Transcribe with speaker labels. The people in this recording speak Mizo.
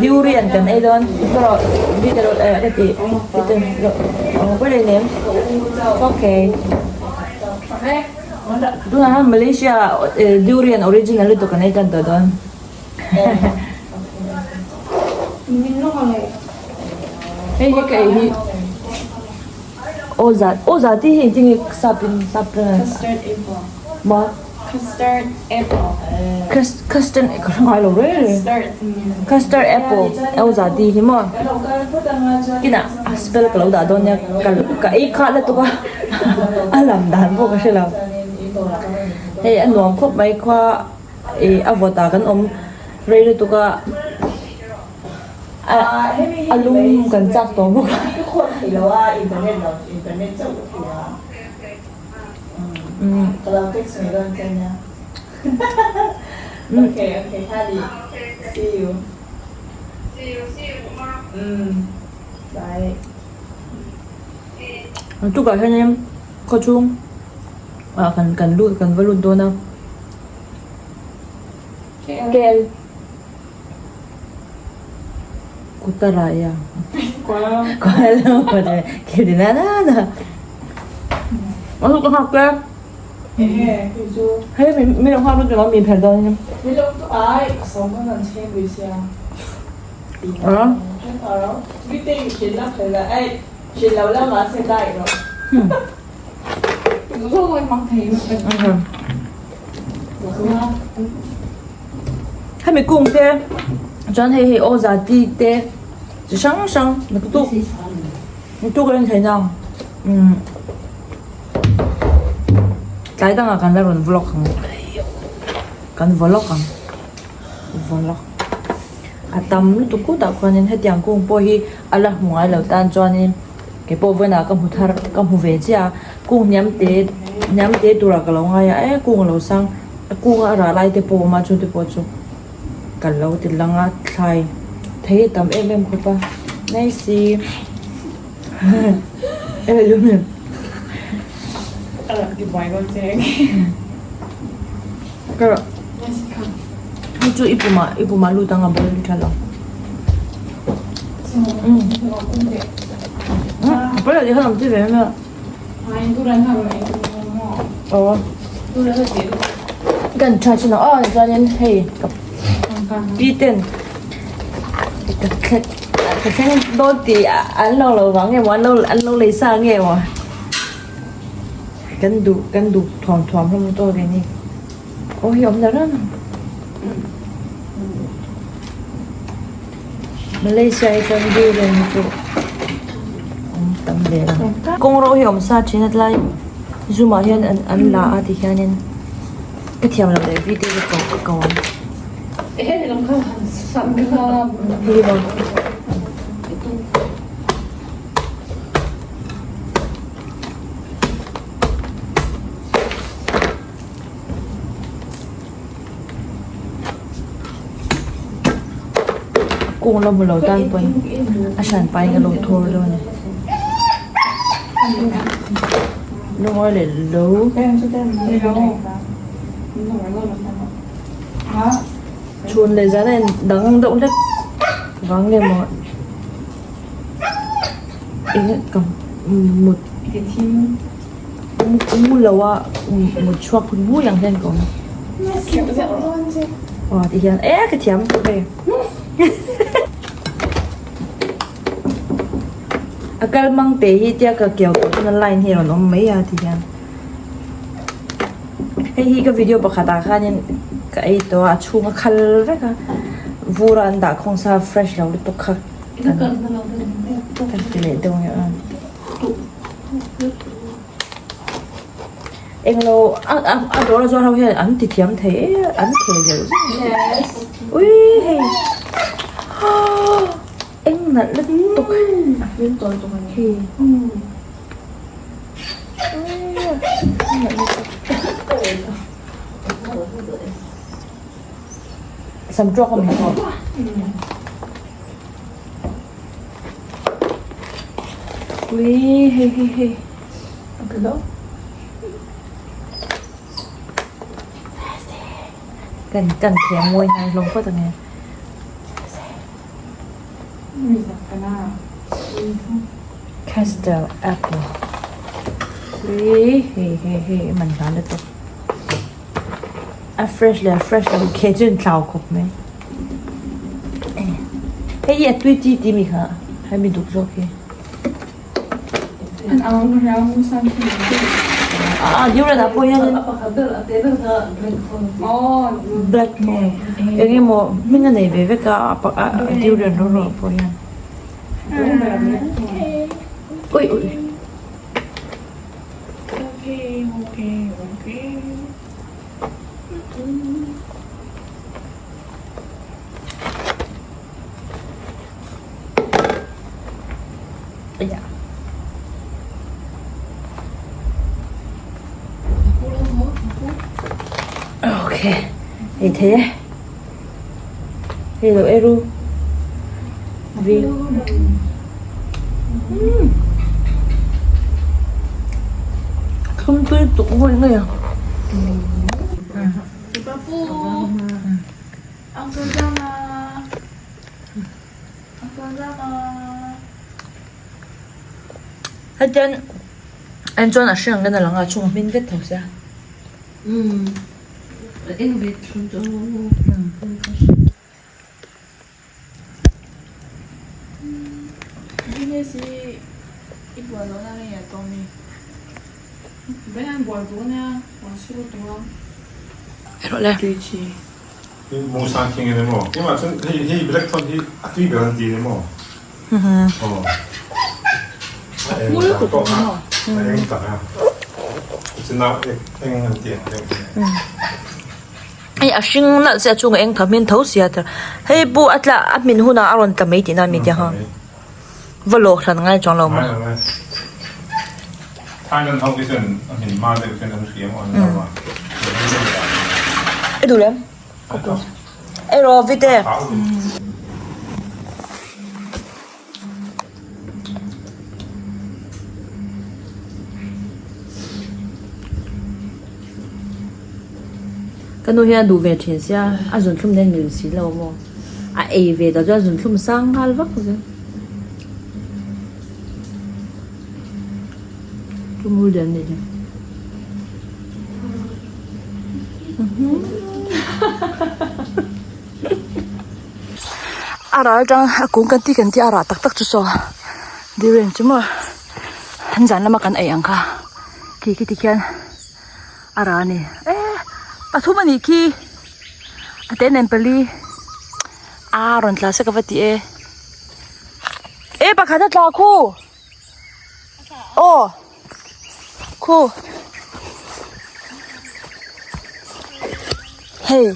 Speaker 1: Durian kan ei dawn erawh bitaroot eh ka ti pawi leh nem okay tunah hian Malaysia durian original lutuk kan ei tan tawh dawn hei hi ka ei hi aw zat aw zat hi engtin nge sap in sap maw.
Speaker 2: Custard apple.
Speaker 1: Custard ka hre ngai lo reng reng. Custard apple Elza ti hi maw. Kinah a spell ka lo dah dawn nia ka ka ei khat lutuk a a lam dan pawh ka hre lo. Hei a nuam khawp mai khua ih a vawt ah kan awm rei lutuk a a a lum kan chak tawh bawk a.
Speaker 2: Ka lo text mai dawn che nia. Okay okay Hali see you.
Speaker 3: See you see you tomorrow.
Speaker 2: Um bye.
Speaker 1: Tukah hianin khawchhung ah kan kan lut kan va lut dawn a. Kel Kutaraya Kuala Lumpur ke di na na na. Masuk ka hak ke. Hei mi mi lo hak lu tu mi phel dawn ni.
Speaker 2: Mi lo tu ai som kan an chen lui sia.
Speaker 1: Ah.
Speaker 2: Mi te shin la phel la ai shin lo la ma se dai ro.
Speaker 1: Hemi kung te chuan hei hei aw zati te chi hrang hrang naktuk naktuk a en theih na umm tlai dangah kan la rawn vlog ang kan vlog ang vlog a tam lutuk kutah khuanin hetiang kung pawh hi a la hmu ngai lo tan chuanin kei pawh vawiinah ka hmu thar ka hmu ve chiah a kung hniam te hniam te turah ka lo ngai a e kung a lo sang a kung a rah lai te pawh a awm a chu te pawh chu ka lo ti lang a thlai thei a tam em em khawp a nice hei chu i pumah i pumah lut anga ball tha lo ball ah hian awm chi ve em a aw kan tha chin a aw chuanin hei pi ten ka thleng ka thleng dawn tih an lo lo vang nge maw an lo an lo lei sa nge maw kan duh kan duh thuam thuam hlawm tawk a ni aw hei awm dar ang Malaysia hi chuan durian hi chu awm tam ve lo kawng ro hi awm sa thin a tlai zoom ah hian an an la a ti hianin ka thiam loh leh video ka ko ka ko ang hei maw. Kung la hmu lo tan pawn a hran pahin ka lo thur dawn a ni lungawi leh lo chhun leh zan a in dang deuh hlek vang nge maw eng ka mut. Mu lo a mut chhuak bui ang hian ka awm aw ti hian e ka thiam hei a kal mang te hi tia ka keu tawh chuan a line hi a rawn awm mai a ti hian hei hi ka video pakhat ah khanin ka ei tawh a a chhung a khal vek a vur a an dah khawng sa fresh lo lutuk kha kan ti leh deuh ang a. Englo a a a dawr a zuar ho hian an ti thiam thei e an khel zeuh zeuh ui hei eng nalh lutuk hei sam tuak a mi pawh. Ui hei hei hei kan kan thiam mawi hnai hlawm phawt ang e. Castel apple hi hei hei hei man hla lutuk a fresh leh a fresh lo khi chu in thlau khawp mai hei hi a tui chi tih mi kha hemi duk zawk hi. A durian ah pawh hianin black nge eng emaw hming a nei ve vek a a durian rawng rawng ah pawh hian ui ui. Ok ei thei e hei lo eru vi thlum tui tuk ngawih ngawih a. Hetiang en chuan a hring ang in a lang a a chhungah hmin vek tho sia. Hei a hring nalh chiah chungah eng tha hmin tho sia tha hei pawh a tla a hmin hunah a rawn tla mai tihna a ni tia kha va lawh hran ngai chuang lo maw. I duh lem ei rawh vite. Ka nu hian a duh ve thin sia a zunthlum nen mil si lo maw a ei ve ta chuan zunthlum sang nghal vak zel tumul lian nih hi. A ral tang a kung kan tih kan tih a rah tak tak chu saw durian chu maw an zan lama kan ei ang kha khi khi tikhian a rah a ni eh pathum a nih khi a te nen pali a rawn tla se ka va ti e eh pakhat a tla khu aw khu hei.